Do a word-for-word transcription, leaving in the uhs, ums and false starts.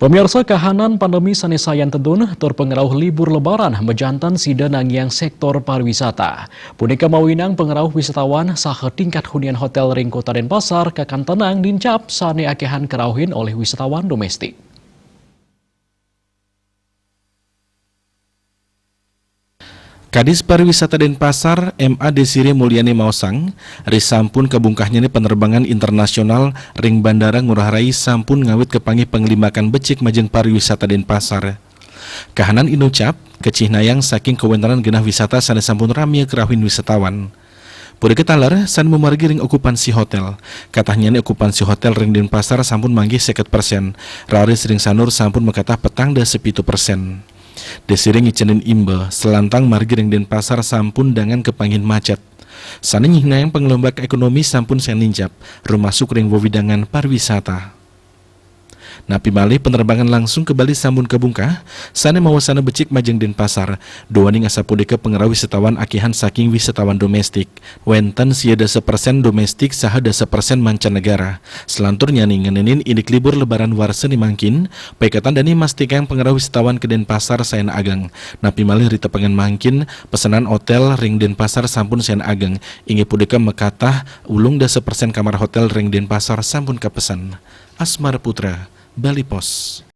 Pemirsa, kahanan pandemi sané sayan tedun tur pangrauh libur Lebaran majanten sida nangiang sektor pariwisata. Punika mawinan pangrauh wisatawan saha tingkat hunian hotél ring Kota Denpasar kakantenang nincap sané akéhan karauhin olih wisatawan domestik. Kadis Pariwisata Denpasar, M A Desiré Mulyani maosang, ri sampun kabungkahnyané penerbangan internasional ring Bandara Ngurah Rai sampun ngawit kapanggih panglimbak becik majeng pariwisata Denpasar. Kahanan inucap kacihnayang saking kawéntenan genah wisata sané sampun ramé karauhin wisatawan. Punika taler sané mamargi ring okupansi hotél. Katahnyané okupansi hotél ring Denpasar sampun manggih seket persén, raris ring Sanur sampun makatah petang dasa pitu persén. Desiré ngicénin imba, salantang margi ring Denpasar sampun dangan kapanggih macet. Sané nyihnayang panglimbak ékonomi sampun sayan nincap, rumasuk ring wewidangan pariwisata. Napi malih penerbangan langsung ka Bali sampun kabungkah, sané mawasana becik majeng Denpasar, duaning asapunika pangrauh wisatawan akéhan saking wisatawan domestik. Wénten sia dasa persén domestik saha dasa persén mancanegara. Selanturnyané ngenénin indik libur Lebaran warsané mangkin, paiketan dané mastikang pangrauh wisatawan ka Denpasar sayan ageng. Napi malih ri tepengan mangkin, pesenan hotél ring Denpasar sampun sayan ageng, inggih punika makatah ulung dasa persén kamar hotél ring Denpasar sampun kapesen. Asmar Putra, Bali Post.